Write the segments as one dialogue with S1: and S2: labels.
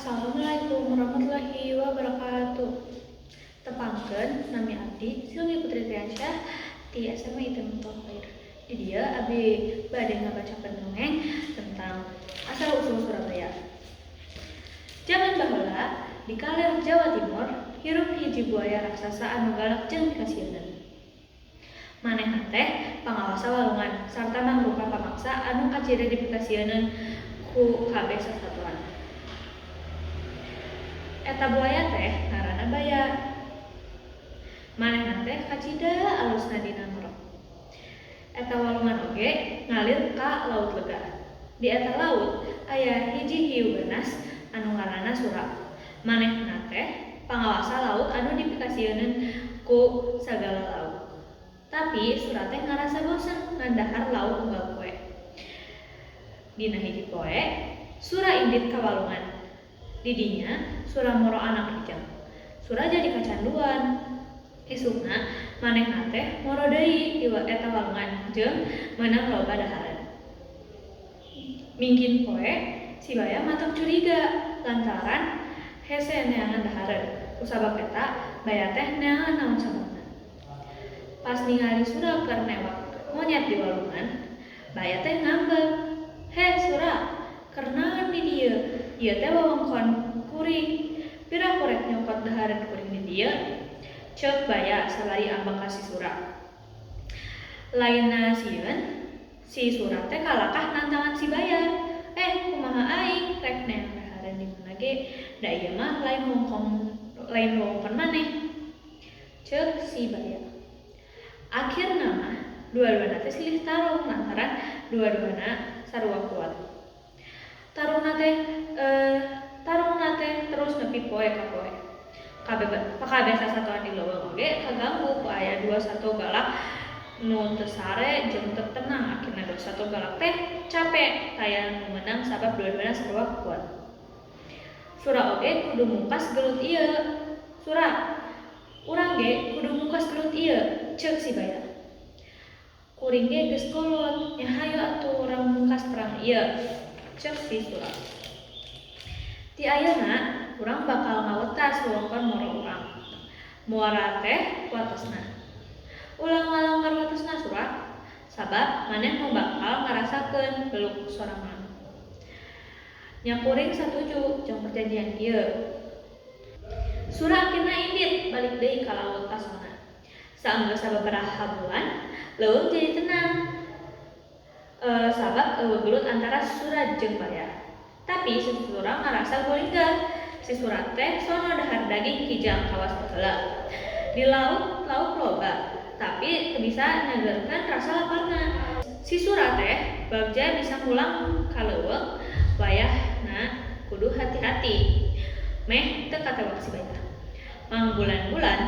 S1: Assalamualaikum warahmatullahi wabarakatuh. Tepangkeun, nami abdi Silvi Putri Triansyah ti SMA IT Miftahul Khair. Di dieu abdi bade ngabacakeun dongeng tentang asal usul Surabaya. Zaman baheula, di kaler Jawa Timur, hirup hiji buaya raksasa anu galak jeung pikasieun. Manehna teh pangawasa walungan sarta mangrupa pamangsa anu kacida dipikasieuneun ku kabeh sasatoan. Eta buaya teh ngaranna Baya. Manehna teh kacida alusna dina ngorok. Eta walungan oge ngalir ka Laut Lega. Di eta laut aya hiji hiu ganas anu ngaranna Sura. Manehna teh pangawasa laut anu dipikasieuneun ku sagala lauk. Tapi Sura teh ngarasa bosen ngan dahar lauk unggal poe. Dina hiji poe, Sura indit ka walungan. Di dinya Sura moro anak kijang. Sura jadi kacanduan. Isukna manehna teh moro deui di eta walungan jeung meunang loba dahareun. Mingkin poe, si Baya matak curiga lantaran hese neangan dahareun. Kusabab eta, Baya teh neangan naon sababna. Pas ningali Sura keur newak monyet di walungan, Baya teh ngambek. "Heh Sura, keur naon di dieu? Ieu teh wewengkon kuring. Piraku rek nyokot dahareun kuring di dieu?" ceuk Baya sabari ambek ka si Sura. Lainna sieun, si Sura teh kalakah nantangan si Baya. "Eh, kumaha aing rek neang dahareun di mana ge, da ieu mah lain wewengkon maneh," ceuk si Baya. Akhirna mah dua-duana teh silih tarung lantaran dua-duana sarua kuat. Tarungna teh terus nepi poe ka poe. Kabeh sasatoan di leuweung oge kaganggu ku aya dua sato galak nu teu sare jeung teu tenang. Akhirna dua sato galak teh cape, taya nu meunang sabab dua-duana sarua kuat. Sura oge kudu mungkas gelut ieu. "Sura, urang ge kudu mungkas gelut ieu," ceuk si Baya. "Kuring ge geus kolot, nya hayu atuh urang mungkas perang ieu," ceuk si Sura. "Ti ayeuna urang bakal ngawetas wewengkon moro urang. Muara teh watesna. Ulah ngalanggar watesna, Sura, sabab maneh nu bakal ngarasakeun beluk sorangan." "Nya, kuring satuju jeung perjanjian ieu." Sura akhirna indit balik deui ka laut asalna. Saenggeus sababaraha bulan, leuweung jadi tenang sabab euweuh gelut antara Sura jeung Baya. Tapi si Sura ngarasa gulinggah. Si Sura teh sono dahar daging kijang kawas baheula. Di laut lauk loba, tapi teu bisa nyegerkeun rasa laparna. Si Sura teh bagja bisa mulang ka leuweung, wayahna kudu hati-hati meh teu katewak si Baya. Mangbulan-bulan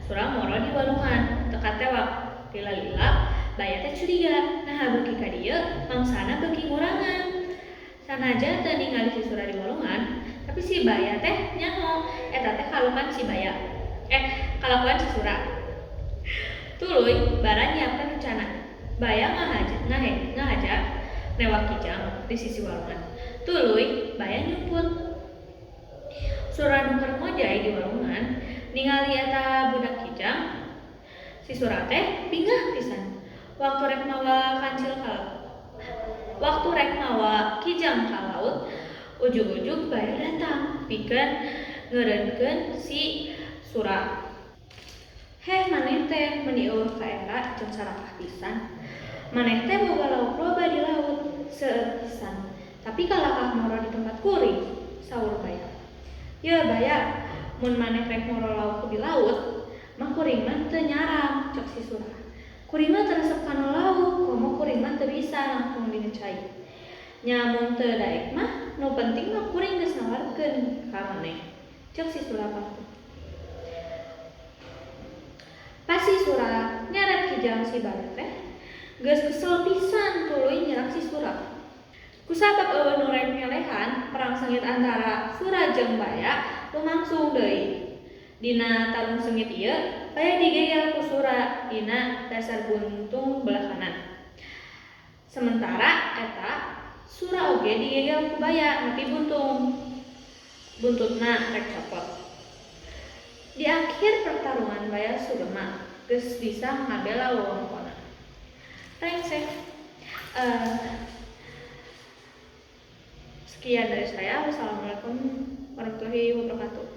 S1: Sura moro di walungan teu katewak. Lila-lila Baya teh curiga, naha beuki ka dieu mangsana beuki ngurangan. Sanajan teu ningali si Sura di walungan, tapi si Baya teh nyaho eta teh kalakuan si Baya. Eh, kalakuan si Sura. Tuluy Baya nyiapkeun rencana. Baya ngahaja newak kijang di sisi walungan. Tuluy Baya nyumput. Sura nu keur ngojay di walungan ningali eta budak kijang. Si Sura teh bingah pisan. Waktu rek mawa kijang ka laut, ujug-ujug Baya datang pikeun ngeureunkeun si Sura. "Heh, maneh teh meuni euweuh kaera jeung sarakah pisan. Maneh teh boga lauk loba di laut, seueur pisan, tapi kalakah moro di tempat kuring," saur Baya. "Yeuh Baya, mun maneh rek moro lauk di laut mah, kuring mah teu nyaram," ceuk si Sura. "Kuring mah teu resep kana lauk, komo kuring mah teu bisa nangtung dina cai. Nya, mun teu daek mah, nu penting mah kuring geus nawarkeun ka maneh," ceuk si Sura patuh. Pas si Sura nyeret kijang, si Baya teh geus kesel pisan, tuluy nyerang si Sura. Kusabab euweuh nu rek ngelehan, perang sengit antara Sura jeung Baya lumangsung deui. Dina tarung sengit ieu, Baya digegel ku Sura dina dasar buntung belah kanan. Sementara eta, Sura oge digegel ku Baya nepi buntung. Buntutna rek copot. Di akhir pertarungan Baya Sugema geus bisa ngabela wewengkonna. Rengse. Sekian dari saya. Wassalamualaikum warahmatullahi wabarakatuh.